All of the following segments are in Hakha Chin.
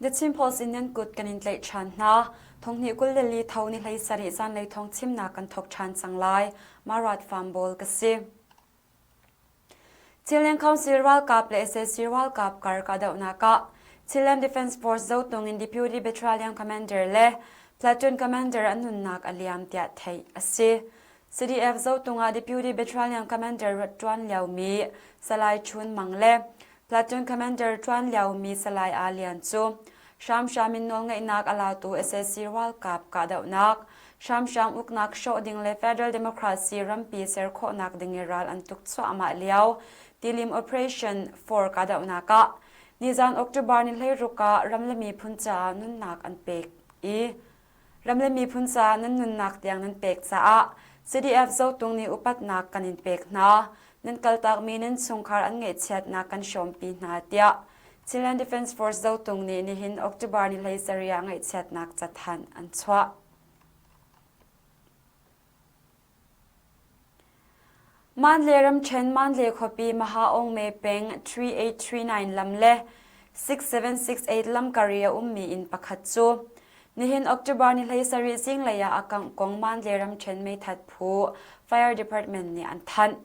The Chin Post in nan kut kan in tlaih ṭhan hna. Thonghnih 24 tho ni hlei sarih zanlei thawng chimnak kan thawk ṭhan cang lai. Marat Farm Ball ka si. Chilean Council ralkap le sac ralkap kar kahdohnak ah Chilean Defence Force zotung in Deputy Battalion Commander le Platoon Commander an nunnak a liam tiah theih a si. CDF zotung ah Deputy Battalion Commander ṭuan liomi Salai Chun Mang le Platoon Commander ṭuan liomi Salai Aa Lian cu hramhram in nawlngeihnak a latu sac ralkap kahdohnak, hramhram uknak hrawh ding le Federal Democracy rampi ser khawhnak ding i ral an tuk cuahmah lio Tilim Operation 4 kahdohnak ah nizan October ni 16 ah ram le miphun caah nunnak an pek i Ram le miphun caah nan nunnak tiang nan pek caah CDF Zotung nih upatnak kan in pek hna. Nan kaltakmi nan chungkhar an ngaihchiatnak kan hrawmpi hna tiah Chinland Defence Force Zotung nih nihin October ni 17 ah ngaihchiatnak cathanh an chuah. Mandalay ramṭhen Mandalay khuapi Mahaongme peng 3839 lam le 6768 lam kar i a ummi inn pakhat cu nihin October ni 17 zinglei ah a kangh kong Mandalay ramṭhen meithat phu Fire Department nih an thanh.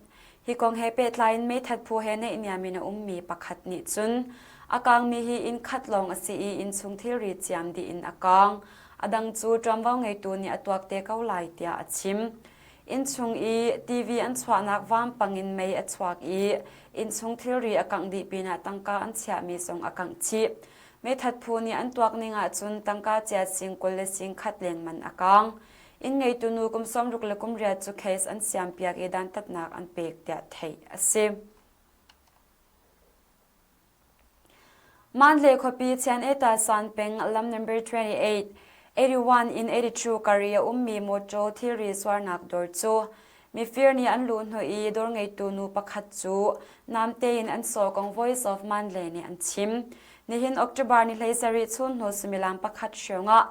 Hi kong he pehtlai in meithat phu he naihniam in a ummi pakhat nih cun a kangmi hi inn khat lawng a si i innchung thilri ciam dih in a kang. A dang cu ṭuanvo ngeitu nih a tuak te ko lai tiah a chim. Innchung i TV an chuahnak vampang in mei a chuak i innchung thilri a kangh dih pinah tangka an chiahmi zong a kangh chih. Meithat phu nih an tuak ning ahcun tangka cia sing 20 le sing khat leng man a kang. Inn ngeitu nu kum 60 le kum riat cu case an siampiak i dantatnak an pek tiah theih a si. Mandalay khuapi Chian-eta San peng lam number 28, 81 in 82 kar i a ummi mawṭaw thilri zuarnak dawr cu mifir nih an luhhnawh i dawr ngeitu nu pakhat cu namte in an sawh kong Voice of Mandalay nih an chim. Nihin October ni 17 chun hnu suimilam pakhat hrawngah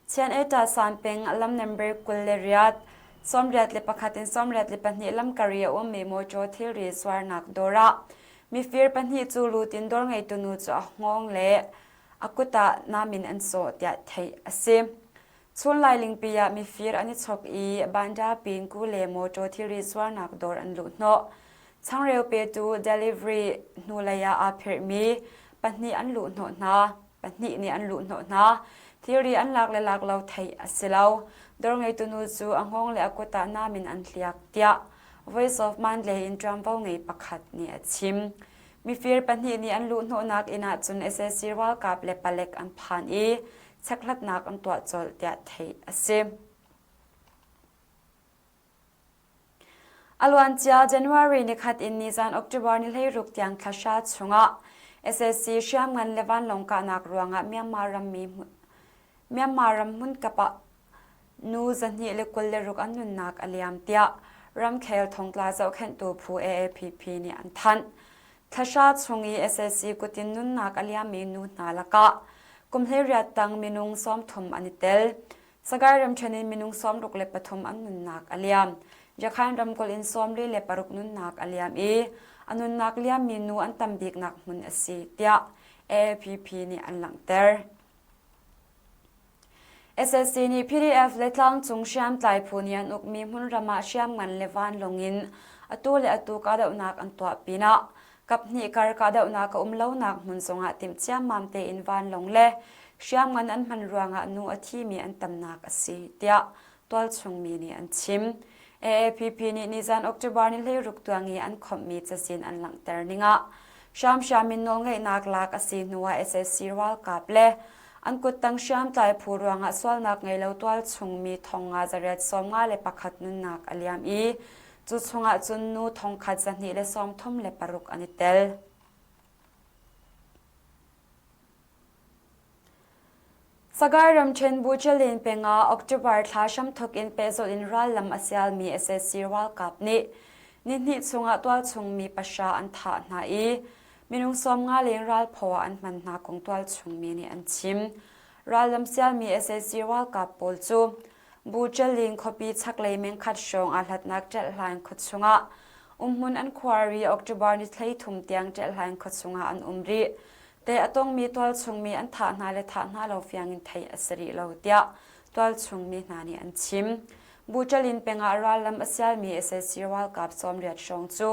Chian-eta San peng lam number 28, 81 in 82 lam kar i a ummi mawṭaw thilri zuarnak dawr ah Mifir pahnih cu lut in dawr ngeitu nu cu a hngawng le a kut ah nam in an sawh tiah theih a si. Chun lailingpi ah mifir an i chok i Banda Pinku le mawṭaw thilri zuarnak dawr an luh hnawh. Changreu petu delivery hnulei ah aa phirhmi pahnih an luh hnawh hna. Pahnih nih an luh hnawh hna. Thilri an lak le lak lo theih a si lo. Dawr ngeitu nu cu a hngawng le a kut ah nam in an hliak tiah Voice of Mandalay in ṭuanvo ngei pakhat nih a chim. Mifir pahnih nih an luhhnawhnak inn ah cun sac ralkap le palek an phan i chekhlatnak an tuah colh tiah theih a si. A luancia January nikhat in nizan October ni 16 tiang thla hra chungah sac hriamngan le vanlawng kahnak ruangah Myanmar rammi Myanmar ram hmunkap ah Nu 226 an nunnak a liam tiah ramkhel thongtla zohkhenhtu phu AAPP nih an thanh. Thla chung i sac kutin nunnak a liammi nu hna lakah kum 18 tang minung 30 an i tel. Sagaing ramṭhen in minung 63 an nunnak a liam. Yakhain ramkulh in 46 nunnak a liam i a nunnak liammi nu an tam biknak hmun a si tiah AAPP nih an langhter. Sac nih PDF le tlangcung hriamtlai phu nih an ukmi hmunram ah hriamngan le vanlawng in atu le atu kahdohnak an tuah pinah kaphnih kar kahdohnak a um lonak hmun zongah timh ciammam tein vanlawng le hriamngan an hman ruangah nu a thimi an tamnak a si tiah tualchung mi nih an chim. AAPP nih nizan October ni 16 tuang i an khawmhmi cazin an langhter ning ah hramhram in nawlngeihnak lak a si hnu ah sac ralkap le an kuttang hriamtlai phu ruangah sualnak ngei lo tualchung mi thong nga zariat 51 nunnak a liam i cu chungah cun nu thongkhat 236 an i tel. Sagaing ramṭhen Buchalin peng ah October thla hramthawk in pehzulh in rallam a sialmi sac ralkap nih nihnih chungah tualchung mi pahra an thah hna i minung 50 leng ralphaw ah an hman hna kong tualchung mi nih an chim. Rallam sialmi sac ralkap pawl cu Buchalin khuapi chaklei mengkhat hrawng aa hlatnak Ṭelhlaing khua chungah umhmun an khuar i October ni 33 tiang Ṭelhlaing khua chungah an um rih. Te a tongmi tualchungmi an thah hna le thah hna lo fiang in theih a si rih lo tiah tualchungmi hna nih an chim. Buchalin peng ah rallam a sialmi sac ralkap 80 hrawng cu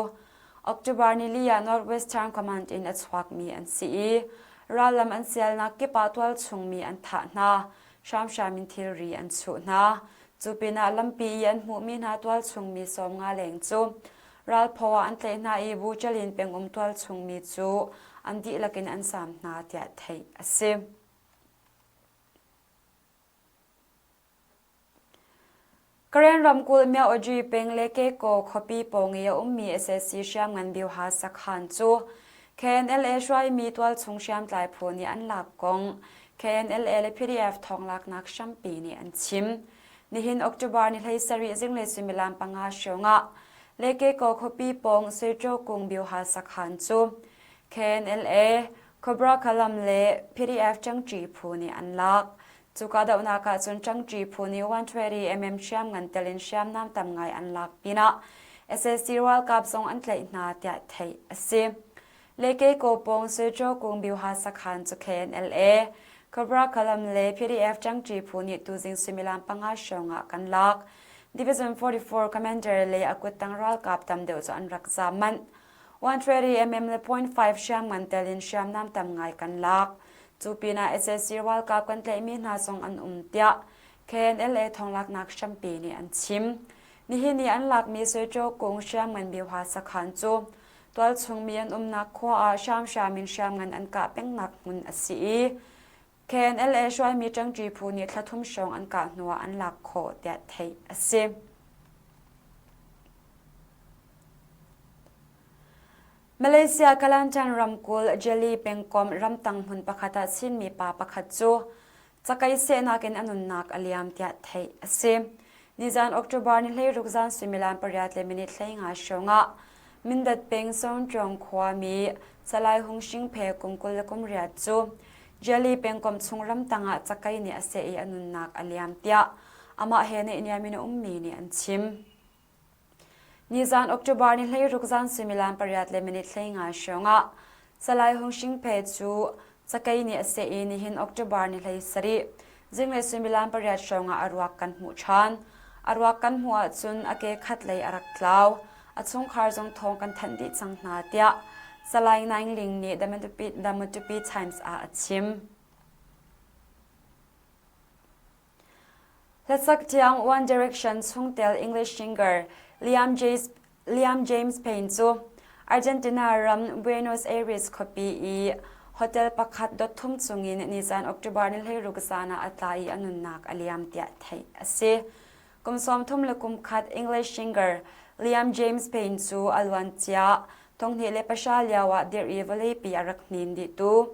October nili ah Northwestern Command in a chuakmi an si i rallam an sialnak kip ah tualchungmi an thah hna, hramhram in thilri an chuh hna. Cu pinah lampi i an hmuhmi hna tualchungmi 50 leng cu ralphaw ah an tlaih hna i Buchalin pengum tualchungmi cu an dihlak in an saam hna tiah theih a si. Karen ramkulh Myaoji peng le Kekaw khuapi pawng i a ummi sac hriamngan Bioha sakhan cu KNLA hruaimi tualchung hriamtlai phu nih an lak kong KNLA le PDF thawnglaknak hrampi nih an chim. Nihin October ni 17 zinglei suimilam panga hrawng ah Lekekaw khuapi pawng Suiṭaw kung Bioha sakhan cu KNLA, Cobra Kalam le PDF ṭangṭi phu nih an lak. Cu kahdohnak ahcun ṭangṭi phu nih 120 mm hriamngan tel in hriamnam tam ngai an lak pinah sac ralkap zong an tlaih hna tiah theih a si. Lekeko pawng Suiṭaw kung Bioha sakhan cu KNLA, Cobra Kalam le PDF ṭangṭi phu nih tuzing suimilam panga hrawng ah kan lak. Division 44 commander le a kuttang ralkap tam deuh cu an rak zaam manh. 120 mm le 0.5 hriamngan tel in hriamnam tam ngai kan lak. Cu pinah sac ralkap kan tlaihmi hna zong an um tiah KNLA thawnglaknak hrampi nih an chim. Nihin i an lakmi Suiṭaw kung hriamngan Bioha sakhan cu tualchungmi an umnak khua ah hramhram in hriamngan an kah pengnak hmun a si i KNLA hruaimi ṭangṭi phu nih thla thum hrawng an kah hnuah an lak khawh tiah theih a si. Malaysia Kelantan ramkulh Jeli pengkomh ramtang hmun pakhat ah Chinmi pa pakhat cu cakei sehnak in a nunnak a liam tiah theih a si. Nizan October ni 16 zan suimilam pariat le minute 15 hrawng ah Mindat peng Songṭong khuami Salai Hung Shing Phe kum 28 cu Jeli pengkomh chung ramtang ah cakei nih a seh i a nunnak a liam tiah amah he naihniam in a ummi nih an chim. Nizan October ni 16 zan suimilam pariat le minute 15 hrawng ah Salai Hung Shing Phe cu cakei nih a seh i nihin October ni 17 zinglei suimilam pariat hrawng ah a ruak kan hmuh ṭhan. A ruak kan hmuh ahcun a ke khat lei a rak tlau. A chungkhar zong thawng kan thanh dih cang hna tiah Salai Naing Ling nih The Matupi Times ah a chim. Hlasak tiang One Direction chungtel English singer Liam James, Liam James Payne cu Argentina ram Buenos Aires khuapi i hotel pakhat dot thum chungin nizan October ni 16 zan ah a tla i a nunnak a liam tiah theih a si. Kum 31 English singer Liam James Payne cu a luancia 2009 lio ah dirh i vawleipi a rak hnin dihtu.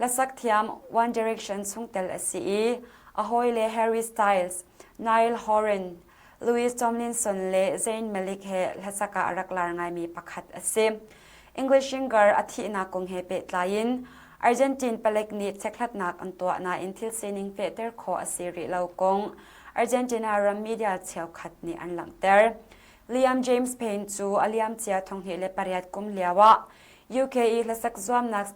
Hlasak thiam One Direction chungtel a si i a hawile Harry Styles, Niall Horan, Louis Tomlinson le Zayn Malik he hlasak ah a rak lar ngaimi pakhat a si. English singer a thihnak kong he pehtlai in Argentine palek nih chekhlatnak an tuah nain thil sining fehter khawh a si rih lo kong Argentina ram media cheukhat nih an langhter. Liam James Payne cu a liamcia 2008 kum lioah UK i hlasak zuamnak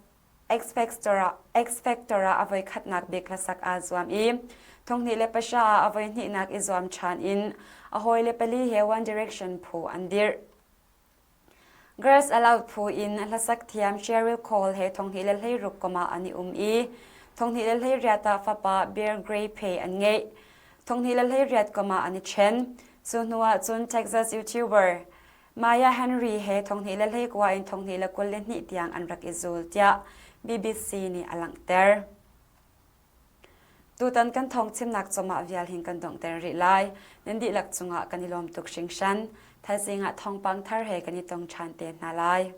X Factor ah X Factor ah a voikhatnak bik hlasak aa zuam i 2009 ah a voihnihnak i zuam ṭhan in a hawile pali he One Direction phu an dirh. Girls Aloud phu in hlasak thiam Cheryl Cole he 2016 kum ah an i um i 2018 ah fapa Bear Grey Pei an ngeih. 2018 kum ah an i ṭhen. Cu hnu ah cun Texas YouTuber Maya Henry he 2019 in 2022 tiang an rak i zul tiah BBC nih a langhter. Tutan kan thawng chimnak cungah vial hin kan donghter rih lai. Nan dihlak cungah kan i lawm tuk hringhran. Thaizing ah thawngpang thar he kan i tong ṭhan te hna lai.